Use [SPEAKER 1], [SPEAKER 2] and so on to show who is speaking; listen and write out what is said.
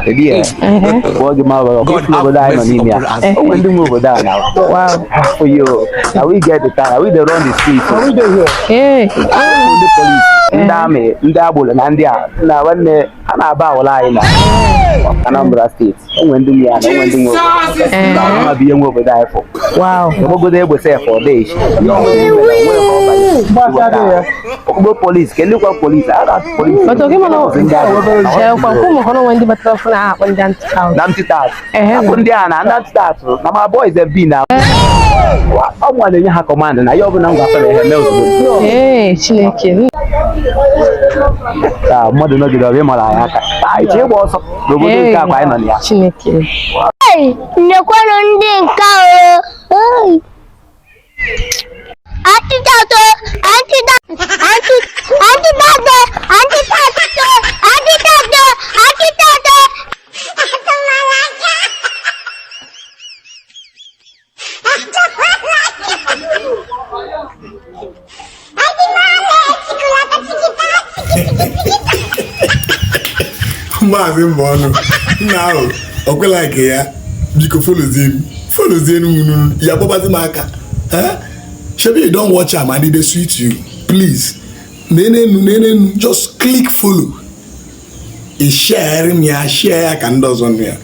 [SPEAKER 1] Kedu ya? Kpọọ gị ma ọ bụ
[SPEAKER 2] God
[SPEAKER 1] isi obodo
[SPEAKER 2] have
[SPEAKER 1] anyị nọ
[SPEAKER 2] mercy
[SPEAKER 1] n'ime ya.
[SPEAKER 2] upon us.
[SPEAKER 1] O nwere ndị nwe obodo a na.
[SPEAKER 3] Wow.
[SPEAKER 1] Oyo, na we get the car, na we dey run the street.
[SPEAKER 3] Ee.
[SPEAKER 1] Ndị polisi, ndị amị, ndị agboro na ndị a na nwanne ha na-aba awụla anyị na Anambra steeti. O nwere ndị nwe ya na o nwere ndị nwe obodo.
[SPEAKER 3] Ee.
[SPEAKER 1] Ọ bụ ihe nwe obodo anyị fụ.
[SPEAKER 3] Wow.
[SPEAKER 1] Ogbogodo egbe sef ọ dị echi. Ogbo polisi, kelekwa polisi, a na polisi.
[SPEAKER 3] But oge mana
[SPEAKER 1] Ndị agboro.
[SPEAKER 3] chekwa kwụ maka na onwe ndị batara fụ na akpọ ndị anti-tout.
[SPEAKER 1] Na ntịtat.
[SPEAKER 3] Ehe.
[SPEAKER 1] Afọ ndị a na ndị ntịtat na ma boys dem bi na ọ nwa na-enye ha kọmand na ihe ọbụla m gwafere ha eme ozugbo.
[SPEAKER 3] Ee, Chineke.
[SPEAKER 1] Ka mmadụ nọgide ọbịa ịmara anyị aka. Anyị chee ịgba ọsọ n'obodo nke akwa anyị nọ na ya.
[SPEAKER 3] Chineke.
[SPEAKER 4] Hey, nekwanụ ndị nke o. Hey. Antitato, antita, anti, antitato, antitato, antitato, antitato.
[SPEAKER 5] Maazị Mbọnụ nna ahụ ọkwela nke ya, biko folozie m, folozie m unu ya kpọbazi m aka. Eh? Shebi you don watch am and e dey sweet you. Please, nenenu nenenu, just click follow. Ị share m ya, share ya ka ndị ọzọ nụ ya.